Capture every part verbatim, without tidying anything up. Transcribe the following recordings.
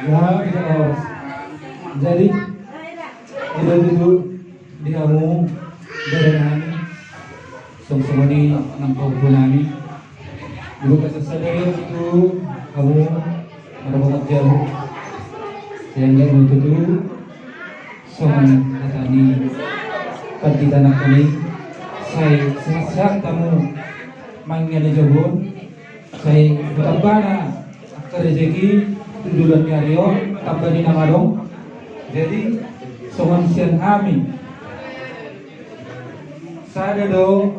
Ya, kita horas. Jadi, i do tutu di hamu, dada nami, songon i nang pahompu nami. Dibuka sasada i tu hamu, marhaha jabu. Sehingga i do tutu, songon hata ni pandita nangkin i, sai sehat-sehat hamu. Mangido jabon, sai hutambana angka rejeki tu joloan ni ari on, tamba ni na adong. Jadi songon sian hami, sada do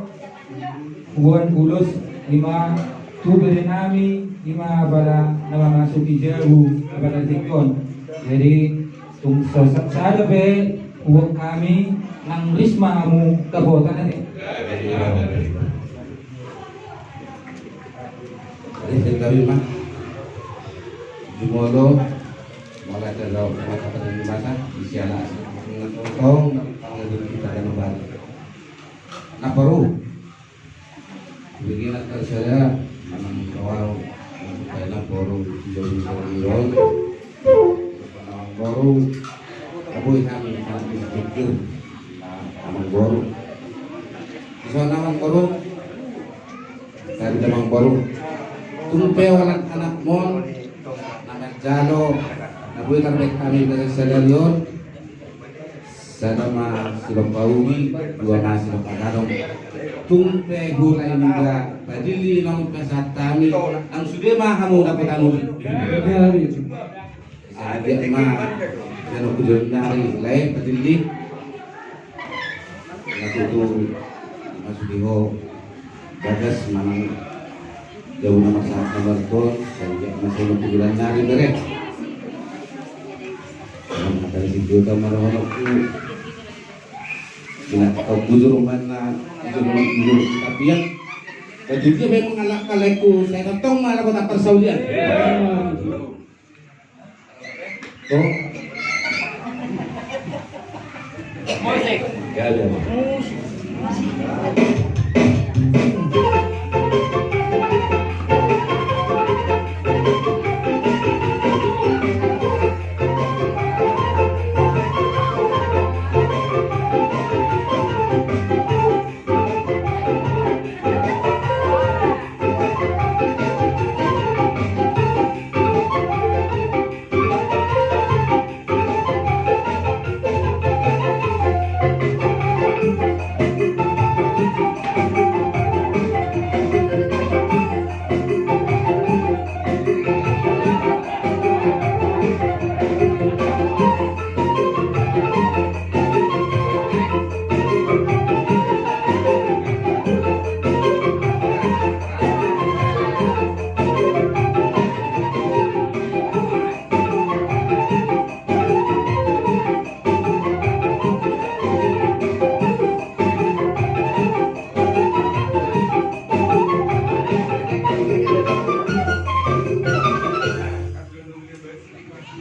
hubuan ulos, ima tu bere nami, ima apala na mamasuki jabu apala tingki on. Jadi tung so sada pe hubuan hami, nang ris ma hamu dapotan ate. Jadi sengkali mah jumolo mala jalo mata pada masa isi anak. Tong tong kita dan balik. Naparu. Begini akan saya menang kawal. Saya naparu. Jadi saya Amangboru, aboi hami hami pikir. Amangboru, iso na Amangboru. Tadi Amangboru, tung pe holan anakmon na manjalo na boi tarbaen hami bagasan sadari on. Sada ma silompa ubi, dua ma silompa gadong. Tung pe hula i niba padilli naung pasahat hami, nang sude ma hamu dapotan ubi. Sadia ma, jano ku jondari lae padilli. Na tutu masuki ho bagas manang jabu na masa na marton. Sadia ma, sai na ku jondari bere. Manang tadi si jota manang manang ku. Ina kau bujur mana bujur mana bujur. Tapi ya, baju dia memang anak kalaiku, saya datang malah kota persaulian. Musik. Gak ada.